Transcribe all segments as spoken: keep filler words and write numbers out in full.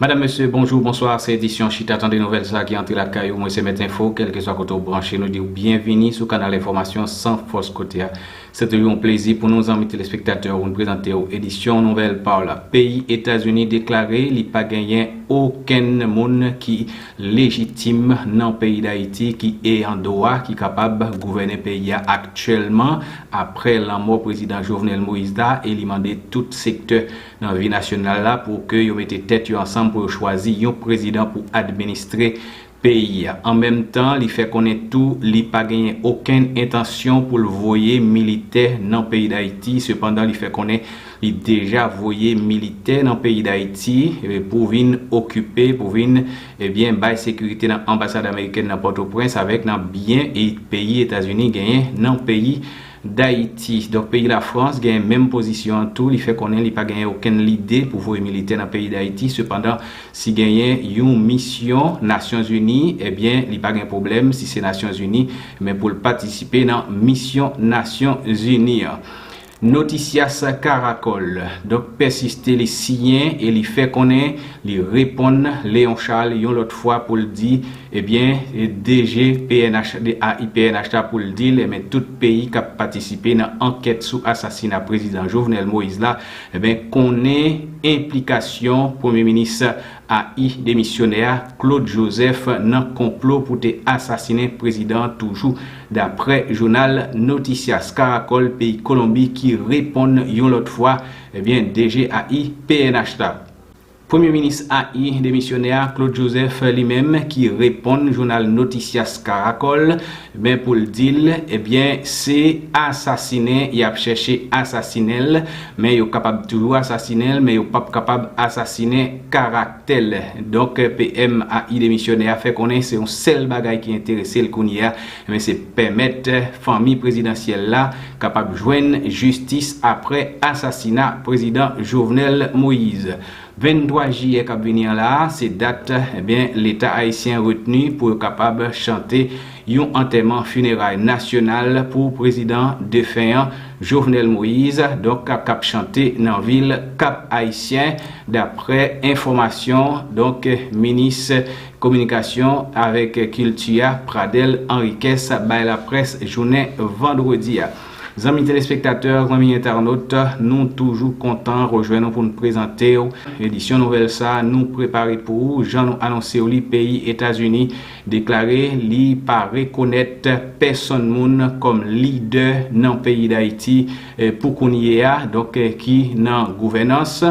Madam, mesye, bonjou, bonswa. Se edisyon Chita Tande Nouvèl sa ki antre lakay ou. Mwen se Mèt Enfo. Kèlkeswa kote w branche, nou di w byenvini sou kanal enfòmasyon San Fòs Kote a. Se toujou yon plezi pou nou, zanmi telespektatè, pou n prezante w edisyon nouvèl pa w la. Peyi Etazini deklare li pa genyen okenn moun ki lejitim nan peyi Dayiti, ki e an dwa, ki kapab gouvène peyi a aktyèlman, apre lanmò prezidan Jovenel Moïse la, e li mande tout sektè nan vi nasyonal la pou ke yo mete tèt yo ansanm pou yo chwazi yon prezidan pou administre peyi a. An menm tan, li fè konnen tou li pa genyen okenn entansyon pou l voye militè nan peyi Dayiti. Sepandan, li fè konnen li deja voye militè nan peyi Dayiti, eh, pou vin okipe, pou vin, ebyen, bay sekirite nan anbasad amerikèn nan Pòtoprens avèk nan byen e peyi Etazini genyen nan peyi Dayiti. Donk, peyi Lafrans genyen menm pozisyon an tou. Li fè konnen li pa genyen okenn lide pou voye militè nan peyi Dayiti. Sepandan, si genyen yon misyon Nasyonzini, ebyen, li pa gen pwoblèm si se Nasyonzini, men pou l patisipe nan misyon Nasyonzini an. Noticias Caracol, donk, pèsiste, li siyen e li fè konnen li reponn Léon Charles yon lòt fwa pou l di, ebyen, D G P N H, A I P N H la pou l di l, ebyen, tout peyi k ap patisipe nan ankèt sou asasina prezidan Jovenel Moïse la, ebyen, konnen enplikasyon premye minis A I demisyonè a, Claude Joseph, nan konplo pou te asasinen prezidan an toujou, daprè jounal Noticias Caracol peyi Kolonbi ki reponn yon lòt fwa, ebyen, D G A I P N H la. Premye minis A I demisyonè a, Claude Joseph, li menm ki reponn jounal Noticias Caracol, men pou l di l, ebyen, se asasinen y ap chèche asasinen l, men yo kapab toujou asasinen l, men yo p ap kapab asasinen karaktè l. Donk, P M A I demisyonè a fè konnen se yon sèl bagay ki enterese l kounye a, men se pèmèt fanmi prezidansyèl la kapab jwenn jistis apre asasina prezidan Jovenel Moïse. Venntwa jiyè k ap vini an la a, se dat, ebyen, Leta ayisyen retni pou yo kapab chante yon antèman, fineray nasyonal pou prezidan defen an, Jovenel Moïse, donk, k ap chante nan vil Kap Ayisyen, daprè enfòmasyon, donk, minis kominikasyon avèk kilti a, Pradel Henriquez, bay laprès jounen vandredi a. Zanmi telespektatè, zanmi entènot, nou toujou kontan rejwenn nou pou n prezante w edisyon nouvèl sa a nou prepare pou ou. Jan nou anonse w li, peyi Etazini deklare li pa rekonèt pèsonn moun kòm lidè nan peyi Dayiti, eh, pou kounye a, donk, eh, ki nan gouvènans.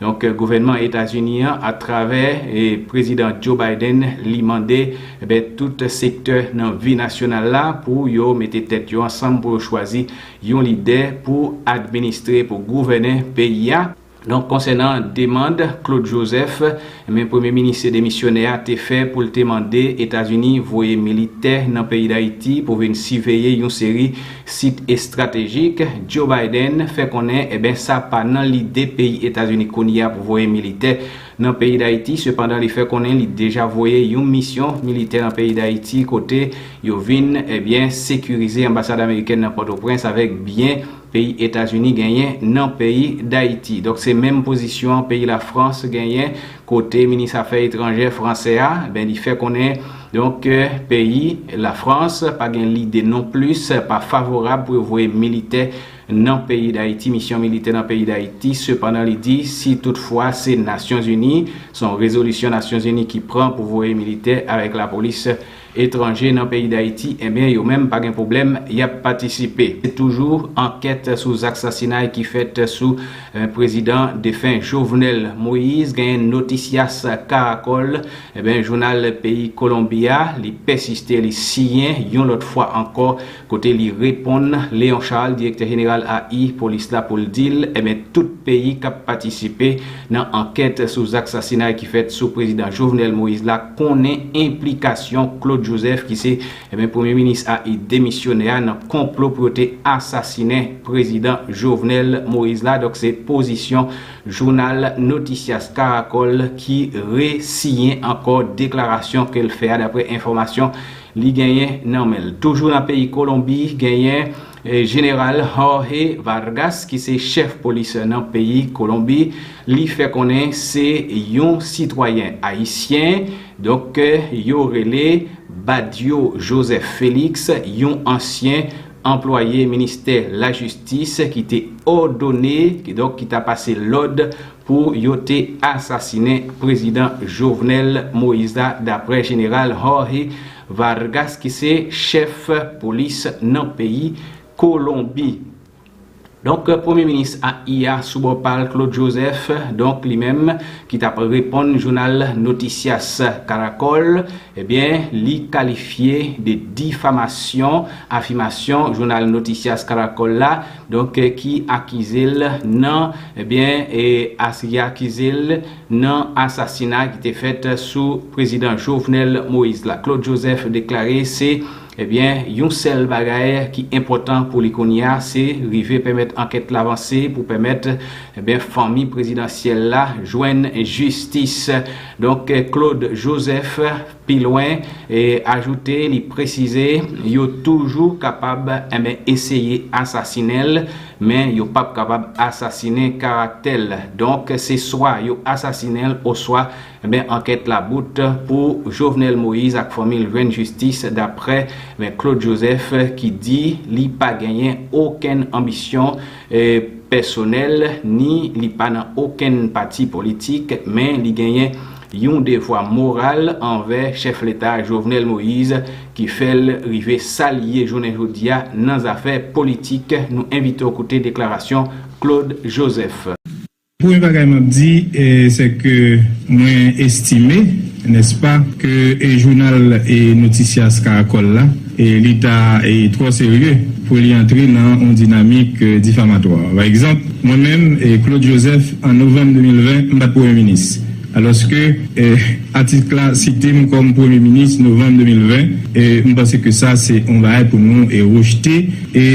Donk, gouvènman Etazini an, atravè, eh, prezidan Joe Biden, li mande, eh ben, tout sektè nan vi nasyonal la pou yo mete tèt yo ansanm pou yo chwazi yon lidè pou administre, pou gouvène peyi a. Donk, konsènan demann Claude Joseph, men premye minis demisyonè a te fè pou l te mande Etazini voye militè nan peyi Dayiti pou vin siveye yon seri sit estratejik, Joe Biden fè konnen, eben, sa pa nan lide peyi Etazini kounye a pou voye militè nan peyi Dayiti. Sepandan, li fè konnen li deja voye yon misyon militè nan peyi Dayiti kote yo vin, ebyen, sekirize anbasad amerikèn nan Pòtoprens avèk byen peyi Etazini genyen nan peyi Dayiti. Donk, se menm pozisyon peyi Lafrans genyen, kote minis afè etranjè fransè a, ben, li fè konnen, donk, peyi Lafrans pa gen lide non plis, pa favorab pou yo voye militè nan peyi Dayiti, misyon militè nan peyi Dayiti. Sepandan, li di, si toutfwa se Nasyonzini, se yon rezolisyon Nasyonzini ki pran pou voye militè avèk lapolis etranje nan peyi Dayiti, ebyen, yo menm pa gen pwoblèm, y ap patisipe. Se toujou ankèt sou zak sasinay ki fèt sou, eh, prezidan defen Jovenel Moïse, genyen Noticias Caracol, ebyen, jounal peyi Kolonbi a, li pèsiste, li siyen yon lòt fwa ankò, kote li reponn Léon Charles, direktè jeneral A I polis la, pou l di l, ebyen, tout peyi k ap patisipe nan ankèt sou zak sasinay ki fèt sou prezidan Jovenel Moïse la konnen enplikasyon Claude Joseph, ki se, ebyen, premye minis A I demisyonè a, nan konplo pou yo te asasinen prezidan Jovenel Moïse la. Donk, se pozisyon jounal Noticias Caracol ki resiyen ankò deklarasyon ke l fè a, daprè enfòmasyon li genyen nan men l. Toujou nan peyi Kolonbi, genyen E, Jeneral Jorge Vargas, ki se chèf polis nan peyi Kolonbi, li fè konnen se yon sitwayen ayisyen. Donk, yo rele Badio Joseph Félix, yon ansyen anplwaye ministè lajistis ki te òdone, ki, donk, ki ta pase lòd pou yo te asasinen prezidan Jovenel Moïse la, daprè Jeneral Jorge Vargas, ki se chèf polis nan peyi Kolonbi. Donk, premye minis a I A sou bò pa l, Claude Joseph, donk, li menm, ki t ap reponn jounal Noticias Caracol, ebyen, li kalifye de difamasyon afimasyon jounal Noticias Caracol la, donk, ki akize l nan, ebyen, e, as-, ki akize l nan asasina ki te fèt sou prezidan Jovenel Moïse la. Claude Joseph deklare se, ebyen, yon sèl bagay ki enpòtan pou li kounye a, se rive pèmèt ankèt la vanse pou pèmèt, ebyen, fanmi prezidansyèl la jwenn jistis. Donk, Claude Joseph, pi lwen, e, ajoute, li presize, yo toujou kapab, enben, eseye asasinen l, men yo p ap kapab asasinen karaktè l. Donk, se swa yo asasinen l, oswa, enben, ankèt la bout pou Jovenel Moïse ak fanmi l jwenn jistis, daprè, enben, Claude Joseph, ki di li pa genyen okenn anbisyon, e, pèsonèl, ni li pa nan okenn pati politik, men li genyen yon devwa moral anvè chèf leta Jovenel Moïse, ki fè l rive sa l ye jounen jodi a nan zafè politik. Nou envite w koute deklarasyon Claude Joseph. Premye bagay m ap di, e, se ke mwen estime, nèspa, ke, e, jounal, e, Noticias Caracol la, e, li ta, e, twò serye pou li antre nan yon dinamik, e, difamatwa. Pa egzanp, mwen menm, e, Claude Joseph, an novanm de mil ven, m pa t premye minis. Alòske, e, atik la site m kòm premye minis novanm de mil ven, e, m panse ke sa se yon bagay pou nou, e, rejte. E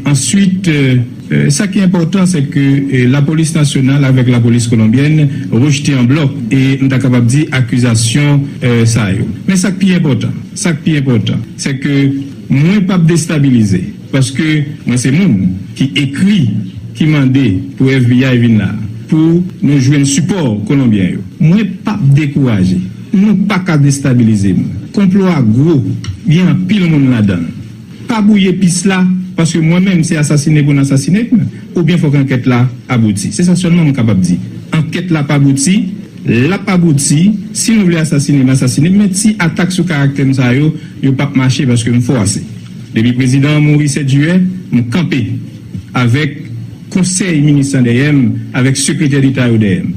answit, e, e, sa ki enpòtan, se ke, e, lapolis nasyonal avèk lapolis kolonbyèn rejte an blòk, e, m ta kapab di, akizasyon, e, sa yo. Men sa k pi enpòtan, sa k pi enpòtan, se ke mwen p ap destabilize, paske mwen se moun ki ekri, ki mande pou F B I vin la, pou nou jwenn sipò kolonbyen yo. Mwen p ap dekouraje. Nou pa ka destabilize m. Konplo a gwo, gen anpil moun ladan l. Pa bwouye pis la, paske mwen menm se asasine pou n asasine m, oubyen fòk ankèt la abouti. Se sa sèlman m kapab di. Ankèt la pa abouti, l ap abouti, si nou vle asasine m, asasine m, men ti atak sou karaktè m sa yo, yo p ap mache paske m fò ase. Depi prezidan an mouri sèt jiyè, m kanpe avèk konsèy minis lan dèyè m, avèk sekretè deta yo dèyè m.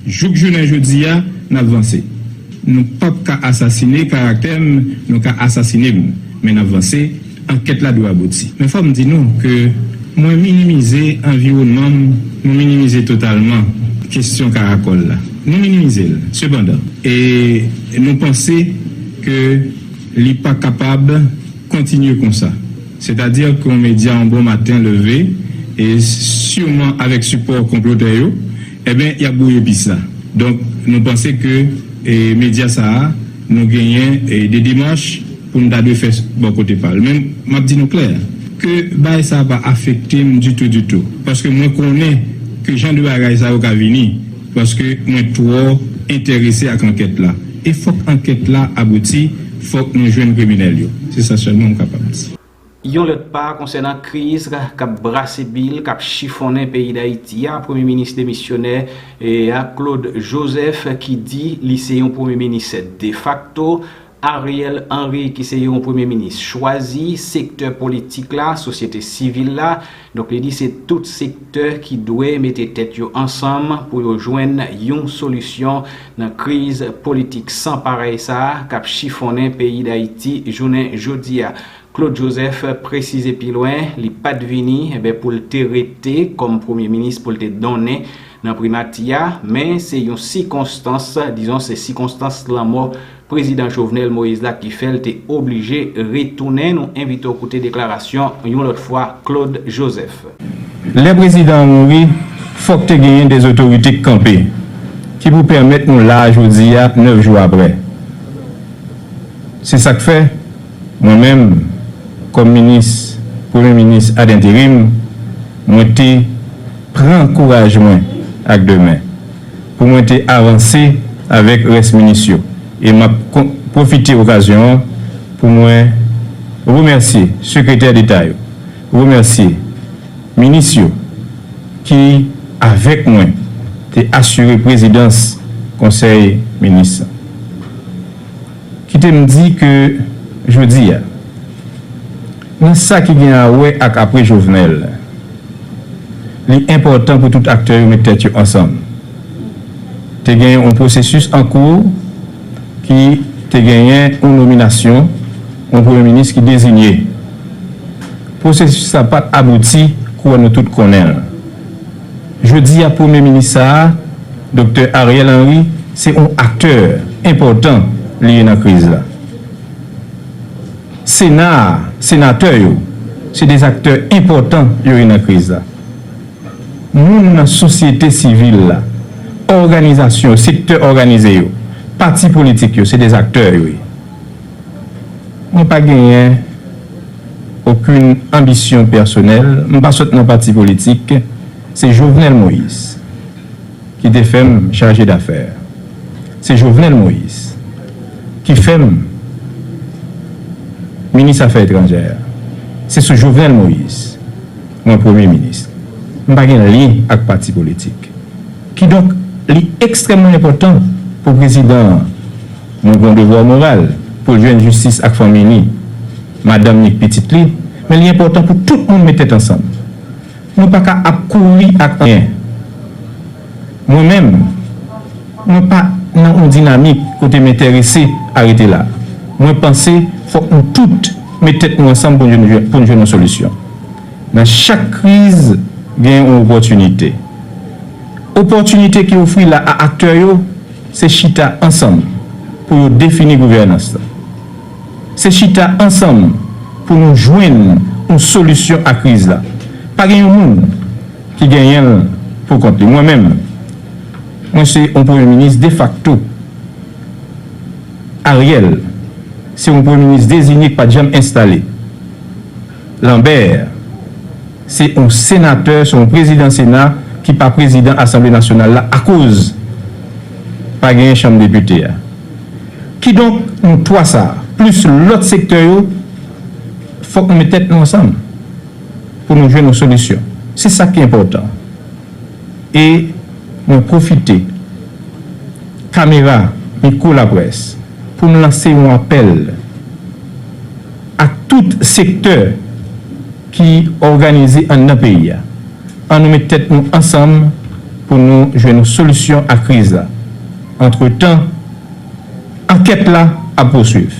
Jouk jounen jodi a, n ap vanse. Nou p ap ka asasine karaktè m, nou ka asasine m, men n ap vanse, ankèt la dwe abouti. Men fò m di nou ke mwen minimize anviwònman m, nou minimize totalman kesyon karakòl la. Nou minimize l, sepandan. E nou panse ke li pa kapab kontinye konsa. Sètadi ke yon medya yon bon maten leve, e siman avèk sipò konplotè yo, ebyen, y ap bwouye pis la. Donk, nou panse ke, e, medya sa a, nou genyen, e, de demach pou n ta dwe fè bò kote pa l. Men, m ap di nou klè, ke bagay sa a pa afekte m ditou, ditou. Paske mwen konnen ke jan de bagay sa yo ka vini, paske mwen twò enterese ak ankèt la. E fòk ankèt la abouti, fòk nou jwenn kriminèl yo. Se sa sèlman m kapab di. Yon lòt pa konsènan kriz k ap brase bil, k ap chifonnen peyi Dayiti a, premye minis demisyonè, e, a, Claude Joseph, ki di li se yon premye minis defakto, Ariel Henry, ki se yon premye minis chwazi, sektè politik la, sosyete sivil la. Donk, li di se tout sektè ki dwe mete tèt yo ansanm pou yo jwenn yon solisyon nan kriz politik san parèy sa a k ap chifonnen peyi Dayiti jounen jodi a. Claude Joseph presize pi lwen, li pa t vini, enben, pou l te rete kòm premye minis, pou l te donnen nan primati a, men se yon sikonstans, dizon, se sikonstans lanmò prezidan Jovenel Moïse la ki fè l te oblije retounen. Nou envite w koute deklarasyon yon lòt fwa Claude Joseph. Lè prezidan an mouri, fòk te genyen de otorite k kanpe, ki pou pèmèt nou la a jodi a, nèf jou apre. Se sa k fè, mwen menm, kòm minis Premye Minis ad enterim, mwen te pran kouraj mwen ak de men pou mwen te avanse avèk rès minis yo. E m ap kon- pwofite okazyon an pou mwen remèsye Sekretè Deta yo, remèsye minis yo ki, avèk mwen, te asire prezidans Konsèy Minis la. Kite m di ke jodi a, nan sa ki gen a wè ak apre Jovenel, li enpòtan pou tout aktè yo met tèt yo ansanm. Te gen yon pwosesis an kou ki te genyen yon nominasyon yon premye minis ki dezinye. Pwosesis la pa t abouti, kou nou tout konnen l. Jodi a, premye minis sa a, Doktè Ariel Henry, se yon aktè enpòtan li ye nan kriz la. Sena a, senatè yo, se de aktè enpòtan yo ye nan kriz la. Moun nan sosyete sivil la, òganizasyon, sektè òganize yo, pati politik yo, se de aktè yo ye. Mwen pa genyen okenn anbisyon pèsonèl, m pa sot nan pati politik, se Jovenel Moïse ki te fè m chaje dafè. Se Jovenel Moïse ki fè m minis afè etranjè. Se sou Jovenel Moïse mwen premye minis. M pa gen lyen ak pati politik. Kidonk, li ekstrèmman enpòtan pou prezidan an, mwen gen yon devwa moral pou l jwenn jistis ak fanmi li, madanm li, pitit li, men li enpòtan pou tout moun met tèt ansanm. Nou pa ka ap kouri ak anyen. Mwen menm, mwen pa nan yon dinamik kote m enterese a rete la. Mwen panse fòk nou tout met tèt nou ansanm pou n jwenn, pou n jwenn yon solisyon. Nan chak kriz, gen yon opòtinite. Opòtinite ki ofri la a aktè yo, se chita ansanm pou yo defini gouvènans la. Se chita ansanm pou nou jwenn yon solisyon a kriz la. Pa gen yon moun ki genyen l pou kont li. Mwen menm, mwen se yon premye minis defakto. Ariel, se yon premye minis dezinye ki pa t janm enstale. Lambert, se yon senatè, se yon prezidan Sena ki pa prezidan Asanble Nasyonal la akoz pa genyen chanm depite a. Kidonk, nou twa sa a, plis lòt sektè yo, fòk nou met tèt nou ansanm pou nou jwenn yon solisyon. Se sa ki enpòtan. E mwen pwofite kamera, mikwo laprès, pou m lanse yon apèl ak tout sektè ki òganize anndan peyi a. Ann nou met tèt nou ansanm pou nou jwenn yon solisyon a kriz la. Antretan, ankèt la ap pouswiv,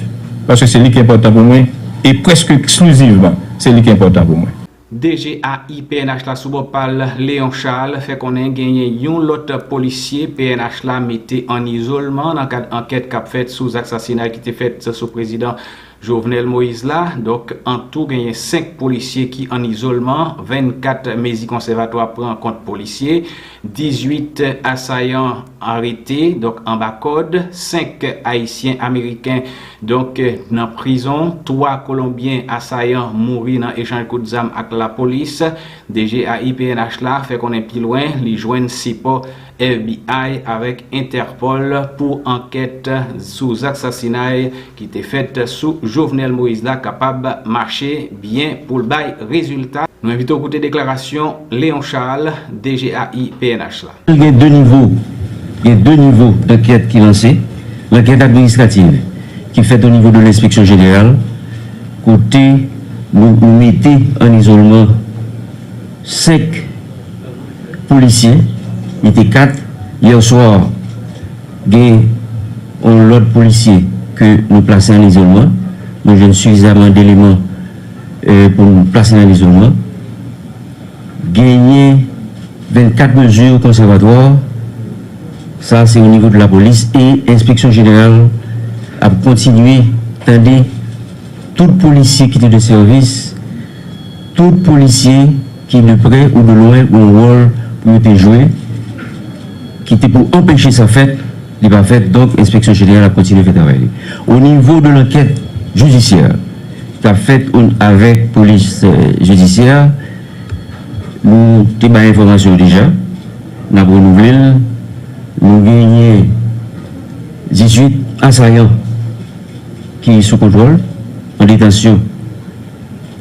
paske se li ki enpòtan pou mwen, e prèske eksklizivman, se li ki enpòtan pou mwen. D G A I P N H la sou bò pa l, Léon Charles, fè konnen genyen yon lòt polisye P N H la mete ann izolman nan kad ankèt k ap fèt sou zak sasinay ki te fèt sou prezidan Jovenel Moïse la. Donk, antou, genyen senk polisye ki ann izolman, vennkat mezi konsèvatwa pran kont polisye, dizuit asayan arete, donk anba kòd, senk Ayisyen Ameriken, donk, nan prizon, twa Kolonbyen asayan mouri nan echanj kout zam ak lapolis. D G A I P N H la fè konnen pi lwen li jwenn sipò F B I avèk Entèpòl pou ankèt sou zak sasinay ki te fèt sou Jovenel Moïse la kapab mache byen pou l bay rezilta. Nou envite w koute deklarasyon Léon Charles, D G A I P N H la. Gen de nivo, gen de nivo dankèt ki lanse. Lankèt administrativ ki fèt o nivo de lenspeksyon jeneral, kote nou, nou mete an izolman senk polisye, li te kat. Yè swa, gen yon lòt polisye ke nou plase an izolman. Nou jwenn sifizaman deleman pou n plase l an izolman. Genyen vennkat mezi konsèvatwa. Sa se o nivo de lapolis e enspeksyon jeneral ap kontinye tande tout polisye ki te de sèvis, tout polisye ki de prè ou de lwen gen yon wòl pou yo te jwe, ki te pou anpeche sa fèt, li pa fèt. Donk, enspeksyon jeneral ap kontinye fè travay li. O nivo de lankèt jidisyè, k ap fèt avèk polis jidisyè, nou te bay enfòmasyon yo deja, n ap renouvle l. Nou genyen dizuit asayan ki sou kontwòl, an detansyon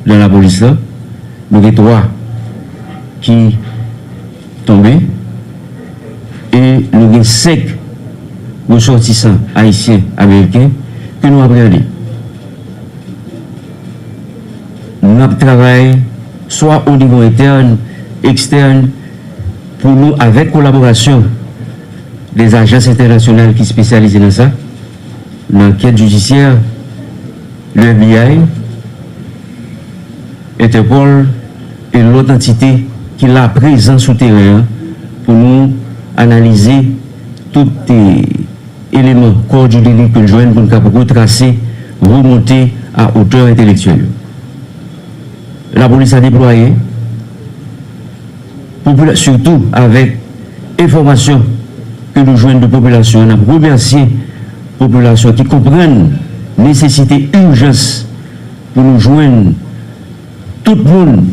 nan lapolis la. Nou gen twa ki tonbe e nou gen senk resòtisan ayisyen ameriken ke nou apreyande. N ap travay swa o nivo entèn, ekstèn, pou nou, avèk kolaborasyon dè ajans entènasyonal ki espesyalize nan sa, nan ankèt jidisyè, le FBI, Entèpòl e lòt antite ki la prezan sou teren an pou nou analize tout eleman kò di deli ke l jwenn pou n kab retrase, remonte a otè entelektyèl yo. Lapolis la deplwaye, sitou avèk enfòmasyon ke nou jwenn de popilasyon an, n ap remèsye popilasyon ki konprann nesesite, ijans pou nou jwenn tout moun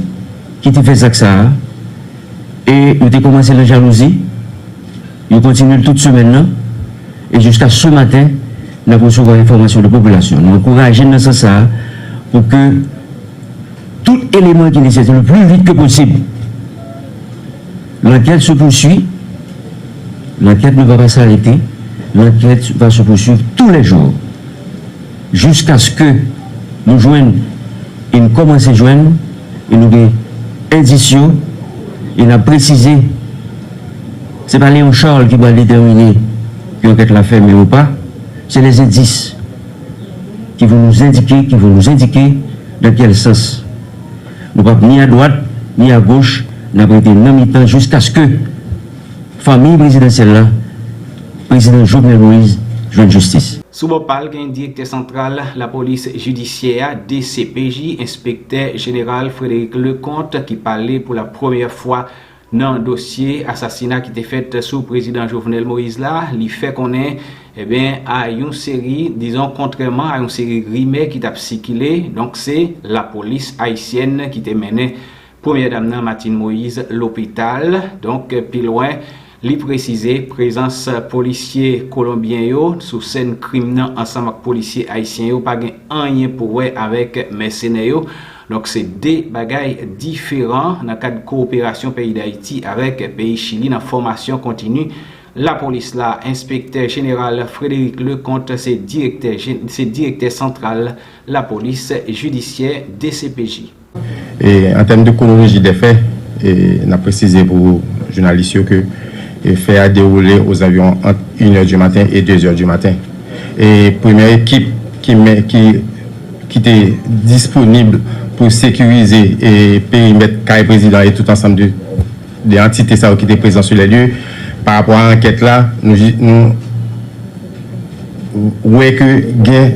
ki te fè zak sa a. E yo te kòmanse nan jalouzi, yo kontinye l tout semèn nan, e jiska se maten, n ap resevwa enfòmasyon de popilasyon. Nou ankouraje n nan sans sa a pou ke tout eleman ki nesesè le plus vite que possible. L'enquête se poursuit, l'enquête ne va pas s'arrêter, l'enquête va se poursuivre tous les jours, jiskaske nou jwenn, e n kòmanse jwenn, e nou gen endis yo, e n ap presize, se pa Léon Charles ki pral detèmine ke ankèt la fèmen ou pa, se les indices qui vont nous indiquer, qui vont nous indiquer dans quel sens. Nou p ap ni adwat, ni agoch, n ap rete nan mitan jiskaske fanmi prezidansyèl la, prezidan Jovenel Moïse, jwenn jistis. Sou bò pa l, gen direktè santral lapolis jidisyè a, D C P J, enspektè jeneral Frédéric Leconte, ki pale pou la premyè fwa nan dosye asasina ki te fèt sou prezidan Jovenel Moïse la. Li fè konnen, ebyen, a yon seri, dizon, kontrèman a yon seri rimè ki t ap sikile, donk se lapolis ayisyèn ki te mennen premyè dam nan, Martine Moïse, lopital. Donk, pi lwen, li presize prezans polisye kolonbyen yo sou sèn krim nan ansanm ak polisye ayisyen yo pa gen anyen pou wè avèk mèsenè yo. Donk, se de bagay diferan nan kad kowoperasyon peyi Dayiti avèk peyi Chili nan fòmasyon kontini lapolis la. Enspektè jeneral Frédéric Leconte se direktè, se direktè santral lapolis jidisyè, D C P J. E, an tèm de kwonoloji dè fè, e, n ap presize pou jounalis yo ke, e, fè a dewoule ozanviwon ant inè di maten e dezè di maten. E premyè ekip ki men, ki, ki te disponib pou sekirize, e, perimèt kay prezidan e tout ansanm de, de antite sa yo ki te prezan sou lè lye, pa rapò a ankèt la, nou, nou wè ke gen,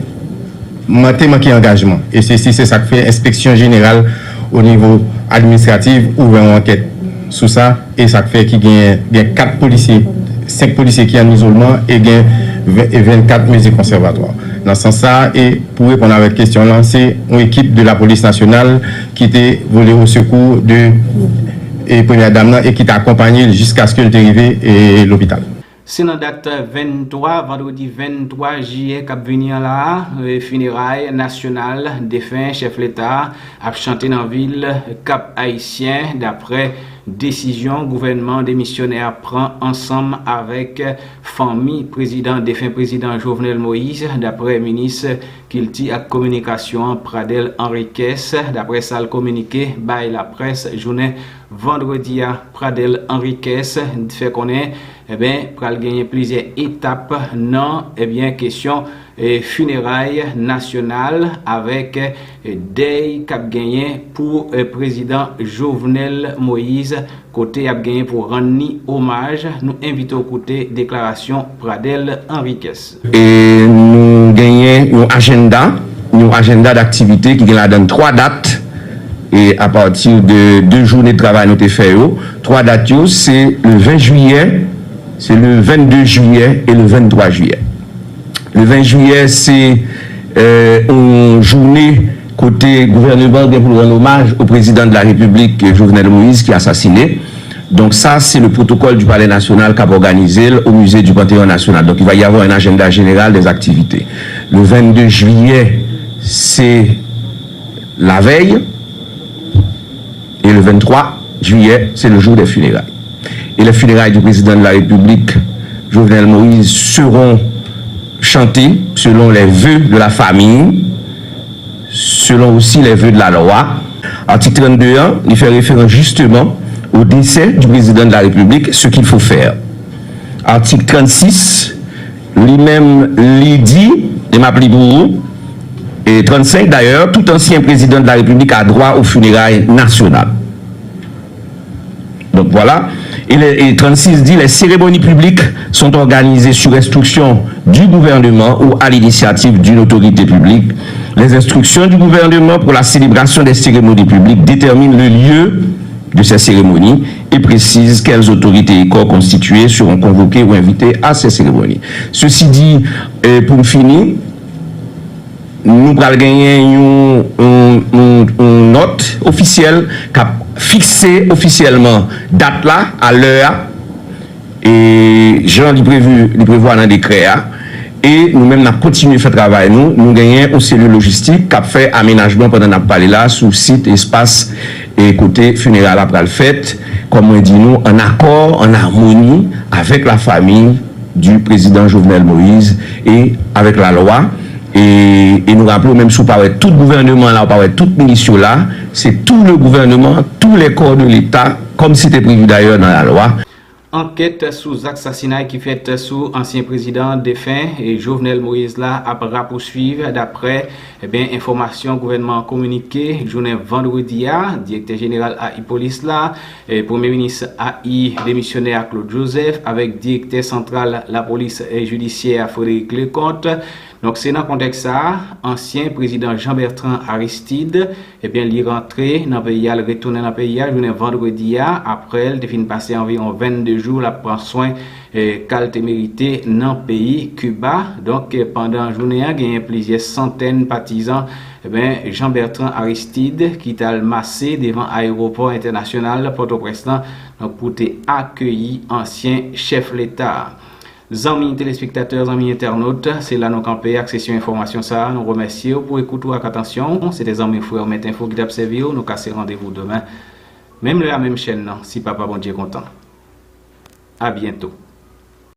te manke angajman. E se, se, se sa k fè enspeksyon jeneral o nivo administratif ouvè yon ankèt sou sa. E sa k fè ki gen, gen kat polisye, senk polisye ki an izolman e gen ven, e vennkat mezi konsèvatwa. Nan sans sa, e pou reponn avèk kesyon lan, se yon ekip de lapolis nasyonal ki te vole o sekou de, e premyè dam nan e ki te akonpanye l jiskaske l te rive, e lopital. Se nan dat venntwa, vandredi venntwa jiyè k ap vini an la a, e, fineray nasyonal defen chèf leta a ap chante nan vil Kap Ayisyen, daprè desizyon gouvènman demisyonè a pran ansanm avèk fanmi prezidan, defen prezidan Jovenel Moïse, daprè minis kilti ak kominikasyon an, Pradel Henriquez. Daprè sa l kominike bay laprès jounen vandredi a, Pradel Henriquez fè konnen, ebyen, pral genyen plizyè etap nan, ebyen, kesyon, e, fineray nasyonal avèk, e, dèy k ap genyen pou, e, prezidan Jovenel Moïse, kote y ap genyen pou rann li omaj. Nou envite w koute deklarasyon Pradel Henriquez. E nou genyen yon ajanda, yon ajanda daktivite ki gen ladan twa dat, e apati de de jounen travay nou te fè yo. Twa dat yo, se le ven jiyè, se le vennde jiyè e le venntwa jiyè. Le ven jiyè, se, e, yon jounen Kote gouvènman an gen pou l rann omaj o prezidan de la Repiblik Jovenel Moïse ki asasine. Donk sa se le protokòl du Palais National k ap òganize l o Musée du Panthéon National. Donc il va y avoir un agenda général des activités. Le vingt-deux juillet, c'est la veille. Et le vingt-trois juillet, c'est le jour des funérailles. Et les funérailles du président de la République, Jovenel Moïse, seront chantées selon les vœux de la famille, selon aussi les vœux de la loi. Atik trannde an, li fè referans justement au décès du président de la République, ce qu'il faut faire. Atik trannsis, li menm, li di, e m ap li pou ou, e trannsenk d'ailleurs, tout ancien président de la République a droit aux funérailles nationales. Donc voilà. Et, les, et trannsis dit, les cérémonies publiques sont organisées sur instruction du gouvernement ou à l'initiative d'une autorité publique. Les instructions du gouvernement pour la célébration des cérémonies publiques déterminent le lieu de ces cérémonies et précisent quelles autorités et corps constitués seront convoqués ou invités à ces cérémonies. Ceci dit, euh, pour finir, nou pral genyen yon, yon, yon, yon nòt ofisyèl k ap fikse ofisyèlman dat la, a lè a, e jan li previ, li prevwa nan dekrè a. E nou menm, n ap kontinye fè travay nou. Nou genyen yon selil lojistik k ap fè amenajman pandan n ap pale la sou sit, espas, e kote fineray la pral fèt, kòm mwen di nou, an akò, an amoni avèk la famille du président Jovenel Moïse et avec la loi. E, e nou raple w, menm si w pa wè tout gouvènman la, w pa wè tout minis yo la, se tout le gouvernement, tous les corps de l'État, comme c'était prévu d'ailleurs dans la loi. Ankèt sou zak sasinay ki fèt sou ansyen prezidan defen Jovenel Moïse la ap rapouswiv, daprè, ebyen, enfòmasyon gouvènman an kominike jounen vandredi a. Direktè jeneral A I polis la, Premye minis A I demisyonè a Claude Joseph avèk direktè santral lapolis jidisyè a Frederic Leconte. Donk se nan kontèks sa a, ansyen prezidan Jean Bertrand Aristide, ebyen, li rantre nan peyi a, li retounen nan peyi a jounen vandredi a, aprè l te fin pase anviwon vennde jou l ap pran swen ka l te merite nan peyi Kiba. Donk pandan jounen an, genyen plizyè santèn patizan, ebyen, Jean Bertrand Aristide ki t al mase devan ayewopò entènasyonal Pòtoprens lan, donk, pou te akeyi ansyen chèf leta a. Zanmi telespektatè, zanmi entènot, se la nou kanpe ak sesyon enfòmasyon sa a. Nou remèsye w pou ekout ou ak atansyon w. Se te zanmi w, frè w, Mèt Enfo ki t ap sèvi w. Nou kase randevou demen, menm lè a, menm chèn nan, si Papa Bondye kontan. A byento.